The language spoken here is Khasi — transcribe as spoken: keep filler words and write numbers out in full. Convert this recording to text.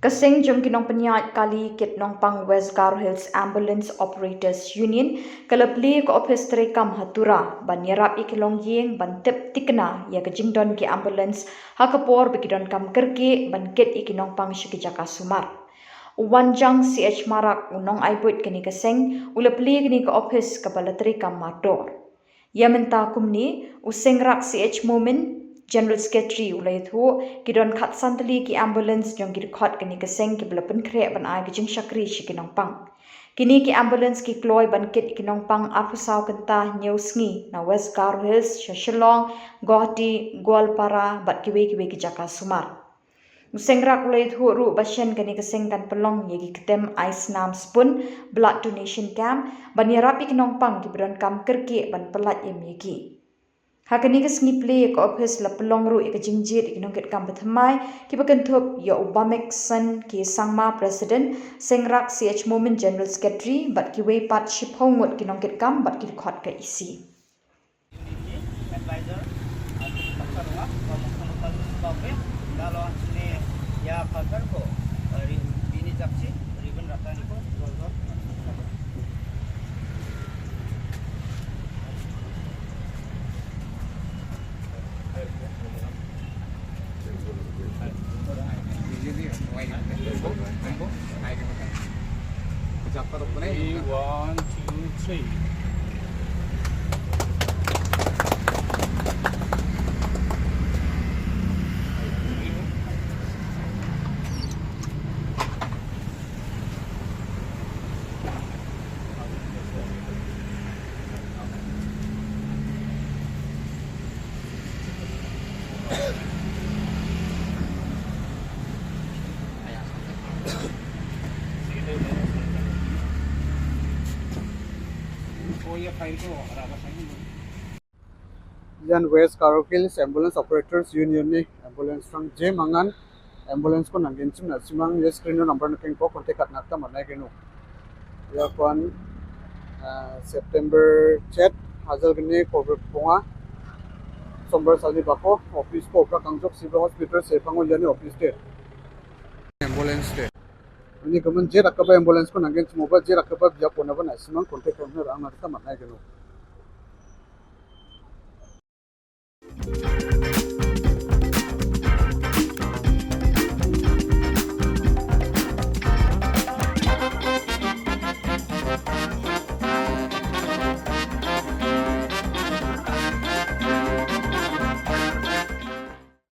Ka seng jong ki nongpynïaid kali kit nongpang West Garo Hills Ambulance Operators Union ka la plie ka ophis treikam ha Tura ban ïarap ïa ki longïing ban tip thikna ïa ka jingdon ki ambulance ha ka por ba ki donkam kyrkieh ban kit ïa ki nongpang sha ki jaka sumar. U Wanjang C H Marak, u nongai buit kane ka seng, u la plie kane ka ophis kaba la treikam martor. Ïa mynta kumne, u Sengrak C H Momin, General Secretary, u la ïathuh, ki don khatsan tylli ki ambulance jong ki dkhot kane ka seng kiba la pynkhreh ban ai ka jingshakri sha ki nongpang. Kine ki ambulance ki kloi ban kit ki nongpang arphew saw kynta hynñiew sngi na West Garo Hills sha Shillong, Guwahati, Goalpara bad kiwei kiwei ki jaka sumar. U Sengrak u la ïathuh ruh ba shen kane ka seng kan pynlong ïa ki kyntem ai snam spun, blood donation camp, ban ïarap ïa ki nongpang kiba donkam kyrkieh ban pyllait im ïa ki. Ha kane ka sngi plie ïa ka ophis la pynlong ruh ïa ka jingjied ïa ki nongkitkam ba thymmai kiba kynthup ïa u Bamek Sen K Sangma, President, Sengrak C H Momin, General Secretary, bad kiwei pat shiphew ngut ki nongkitkam bad ki dkhot ka E C. Advisor, Doctor Wang, Wang Mukhamukam Bapre, Dalon Sine, Ya Faltar ko, Ri-, Bini Jakchi, Ribbon Ratani ko, Zolzol. One, two, three. Jan West Garo Hills Ambulance Operators Union ni ambulance rang je mangan ambulance ko nangin chim na simang, yes, screen number na keng ko contact kat nakta manai kenu. Ya kwan, ah, September chet, hazal gini ko berpunga, sombar sali bako, office ko pra kangjok civil hospital se pango yani office te. Ambulance te. Ini kemen je rakaba ambulance ko nangin chim oba je rakaba biap ko na ba na simang contact ko na rang nakta manai kenu.